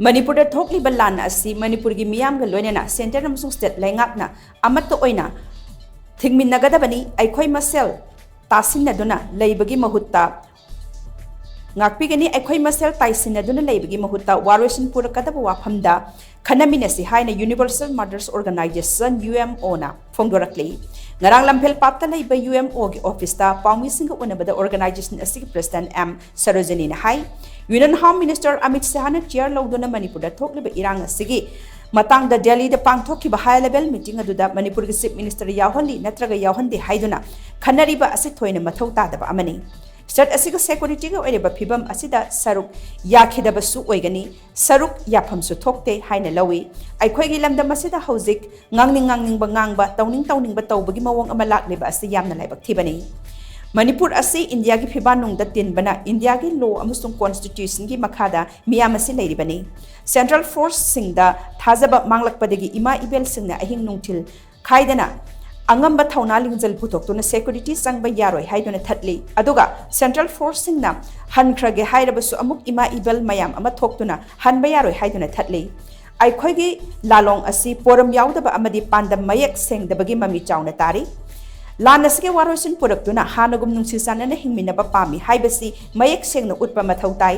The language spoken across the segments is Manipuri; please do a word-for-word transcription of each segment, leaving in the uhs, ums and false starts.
ꯃꯅꯤꯄꯨꯔꯗ ꯊꯣꯛꯂꯤꯕ ꯂꯥꯟ ꯑꯁꯤ ꯃꯅꯤꯄꯨꯔꯒꯤ ꯃꯤꯌꯥꯝꯒ ꯂꯣꯏꯅꯅ centre ꯑꯃꯁꯨꯡ state ꯂꯩꯉꯥꯛꯅ ꯑꯃꯠꯇ ꯑꯣꯏꯅ ꯊꯤꯡꯃꯤꯟꯅꯒꯗꯕꯅꯤ꯫ ꯑꯩꯈꯣꯏ ꯃꯁꯦꯜ ꯇꯥꯁꯤꯟꯅꯗꯨꯅ ꯂꯩꯕꯒꯤ ꯃꯍꯨꯠꯇ ꯉꯥꯛꯄꯤꯒꯅꯤ꯫ ꯑꯩꯈꯣꯏ ꯃꯁꯦꯜ ꯇꯥꯏꯁꯤꯟꯅꯗꯨꯅ ꯂꯩꯕꯒꯤ ꯃꯍꯨꯠꯇ ꯋꯥꯔꯣꯏꯁꯤꯟ ꯄꯨꯔꯛꯀꯗꯕ ꯋꯥꯐꯝꯗ ꯈꯟꯅꯃꯤꯟꯅꯁꯤ ꯍꯥꯏꯅ Universal Mothers Organization, U M O ꯅ ꯐꯣꯡꯗꯣꯔꯛꯂꯤ꯫ ꯉꯔꯥꯡ ꯂꯝꯐꯦꯜ ꯄꯥꯠꯇ ꯂꯩꯕ U M O ꯒꯤ office ꯇ ꯄꯥꯎꯃꯤꯁꯤꯡꯒ ꯎꯅꯕꯗ organization ꯑꯁꯤꯒꯤ president M ꯁꯔꯣꯖꯤꯅꯤꯅ ꯍꯥꯏ, Union Home Minister Amit ꯁꯍꯥꯅ chair ꯂꯧꯗꯨꯅ ꯃꯅꯤꯄꯨꯔꯗ ꯊꯣꯛꯂꯤꯕ ꯏꯔꯥꯡ ꯑꯁꯤꯒꯤ ꯃꯇꯥꯡꯗ ꯗꯦꯜꯂꯤꯗ ꯄꯥꯡꯊꯣꯛꯈꯤꯕ high level meeting ꯑꯗꯨꯗ ꯃꯅꯤꯄꯨꯔꯒꯤ chief minister ꯌꯥꯎꯍꯜꯂꯤ ꯅꯠꯇ꯭ꯔꯒ ꯌꯥꯎꯍꯟꯗꯦ ꯍꯥꯏꯗꯨꯅ ꯈꯟꯅꯔꯤꯕ ꯑꯁꯤ ꯊꯣꯏꯅ ꯃꯊꯧ ꯇꯥꯗꯕ ꯑꯃꯅꯤ꯫ State ꯑꯁꯤꯒ security ꯒꯤ ꯑꯣꯏꯔꯤꯕ ꯐꯤꯕꯝ ꯑꯁꯤꯗ ꯁꯔꯨꯛ ꯌꯥꯈꯤꯗꯕꯁꯨ ꯑꯣꯏꯒꯅꯤ, ꯁꯔꯨꯛ ꯌꯥꯐꯝꯁꯨ ꯊꯣꯛꯇꯦ ꯍꯥꯏꯅ ꯂꯧꯏ꯫ ꯑꯩꯈꯣꯏꯒꯤ ꯂꯝꯗꯝ ꯑꯁꯤꯗ ꯍꯧꯖꯤꯛ ꯉꯥꯡꯅꯤꯡ ꯉꯥꯡꯅꯤꯡꯕ ꯉꯥꯡꯕ, ꯇꯧꯅꯤꯡ ꯇꯧꯅꯤꯡꯕ ꯇꯧꯕꯒꯤ ꯃꯑꯣꯡ ꯑꯃ ꯂꯥꯛꯂꯤꯕ ꯑꯁꯤ ꯌꯥꯝꯅ ꯂꯥꯏꯕꯛ ꯊꯤꯕꯅꯤ꯫ ꯃꯅꯤꯄꯨꯔ ꯑꯁꯤ ꯏꯟꯗꯤꯌꯥꯒꯤ ꯐꯤꯕꯥꯟꯅꯨꯡꯗ ꯇꯤꯟꯕꯅ ꯏꯟꯗꯤꯌꯥꯒꯤ law ꯑꯃꯁꯨꯡ constitution ꯒꯤ ꯃꯈꯥꯗ ꯃꯤꯌꯥꯝ ꯑꯁꯤ ꯂꯩꯔꯤꯕꯅꯤ꯫ Central force ꯁꯤꯡꯗ ꯊꯥꯖꯕ ꯃꯥꯡꯂꯛꯄꯗꯒꯤ ꯏꯃꯥ ꯏꯕꯦꯜꯁꯤꯡꯅ ꯑꯍꯤꯡ ꯅꯨꯡꯊꯤꯜ ꯈꯥꯏꯗꯅ ꯑꯉꯝꯕ ꯊꯧꯅꯥ ꯂꯤꯡꯖꯦꯜ ꯄꯨꯊꯣꯛꯇꯨꯅ security ꯆꯪꯕ ꯌꯥꯔꯣꯏ ꯍꯥꯏꯗꯨꯅ ꯊꯠꯂꯤ꯫ ꯑꯗꯨꯒ Central force ꯁꯤꯡꯅ ꯍꯟꯈ꯭ꯔꯒꯦ ꯍꯥꯏꯔꯕꯁꯨ ꯑꯃꯨꯛ ꯏꯃꯥ ꯏꯕꯦꯜ ꯃꯌꯥꯝ ꯑꯃ ꯊꯣꯛꯇꯨꯅ ꯍꯟꯕ ꯌꯥꯔꯣꯏ ꯍꯥꯏꯗꯨꯅ ꯊꯠꯂꯤ꯫ ꯑꯩꯈꯣꯏꯒꯤ ꯂꯥꯂꯣꯡ ꯑꯁꯤ ꯄꯣꯔꯝ ꯌꯥꯎꯗꯕ ꯑꯃꯗꯤ ꯄꯥꯟꯗꯝ ꯃꯌꯦꯛ ꯁꯦꯡꯗꯕꯒꯤ ꯃꯃꯤ ꯆꯥꯎꯅ ꯇꯥꯔꯤ꯫ ꯂꯥꯟ ꯑꯁꯤꯒꯤ ꯋꯥꯔꯣꯏꯁꯤꯟ ꯄꯨꯔꯛꯇꯨꯅ ꯍꯥꯟꯅꯒꯨꯝ ꯅꯨꯡꯁꯤ ꯆꯥꯟꯅꯅ ꯍꯤꯡꯃꯤꯟꯅꯕ ꯄꯥꯝꯃꯤ ꯍꯥꯏꯕꯁꯤ ꯃꯌꯦꯛ ꯁꯦꯡꯅ ꯎꯠꯄ ꯃꯊꯧ ꯇꯥꯏ꯫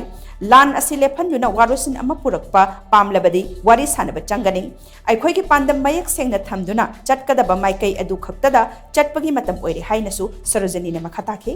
ꯂꯥꯟ ꯑꯁꯤ ꯂꯦꯞꯍꯟꯗꯨꯅ ꯋꯥꯔꯣꯏꯁꯤꯟ ꯑꯃ ꯄꯨꯔꯛꯄ ꯄꯥꯝꯂꯕꯗꯤ ꯋꯥꯔꯤ ꯁꯥꯟꯅꯕ ꯆꯪꯒꯅꯤ꯫ ꯑꯩꯈꯣꯏꯒꯤ ꯄꯥꯟꯗꯝ ꯃꯌꯦꯛ ꯁꯦꯡꯅ ꯊꯝꯗꯨꯅ ꯆꯠꯀꯗꯕ ꯃꯥꯏꯀꯩ ꯑꯗꯨ ꯈꯛꯇꯗ ꯆꯠꯄꯒꯤ ꯃꯇꯝ ꯑꯣꯏꯔꯦ ꯍꯥꯏꯅꯁꯨ ꯁꯔꯣꯖꯤꯅꯤꯅ ꯃꯈꯥ ꯇꯥꯈꯤ꯫